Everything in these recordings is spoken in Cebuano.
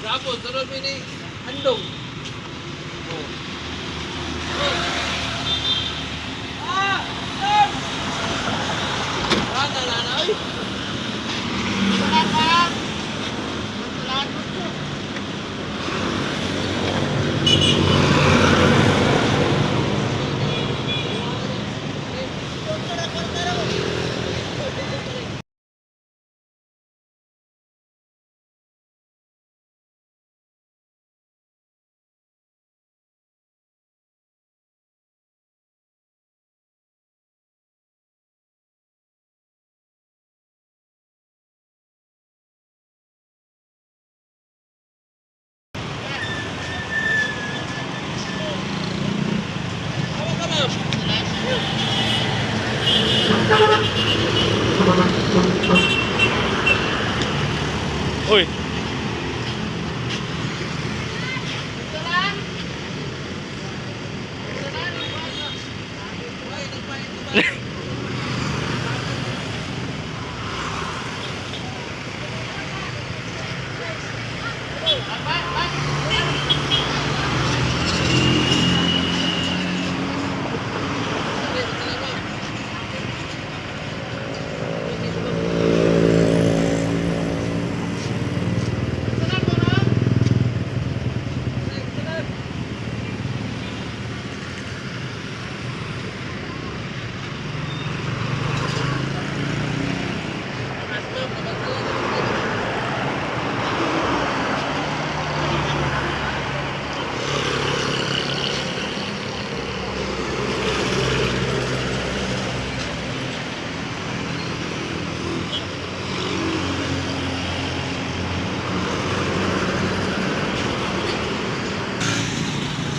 Tapos, sunod mo ni Handong. Oh. Ah! Ah! Ah, na, na, na, oy. Tama ka, ma'am. Uy.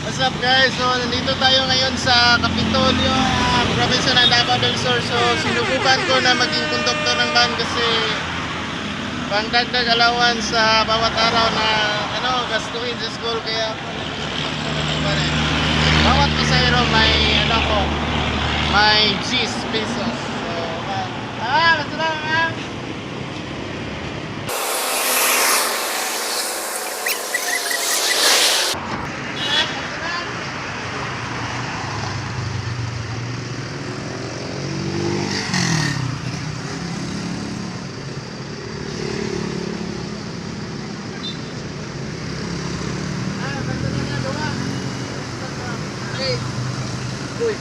What's up, guys? So nandito tayo ngayon sa Kapitolyo, probinsya ng Davao del Sur. So sinubukan ko na maging konduktor ng van kasi pangdagdag allowance sa bawat araw na ano gastuhin sa school, kaya ako naging konduktor ng van eh. Bawat pasahero may ano ko, may G's pesos. So, basta na, ma'am. Ay. Uy.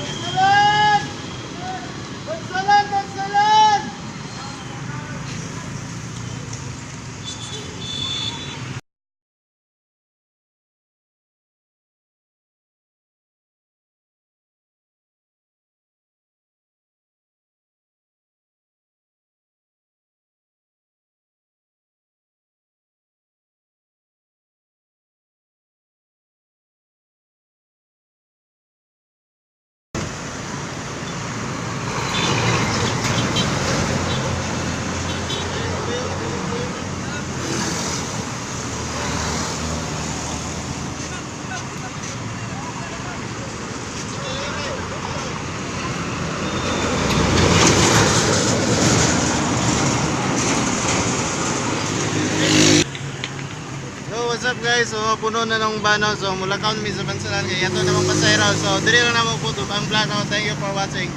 Bansalan! Bansalan! Bansalan! guys, so puno na ng van, no? So mulakaw na mi sa Bansalan kay ato namang pasahero. So diri lang namo putol ang vlog, no? Thank you for watching.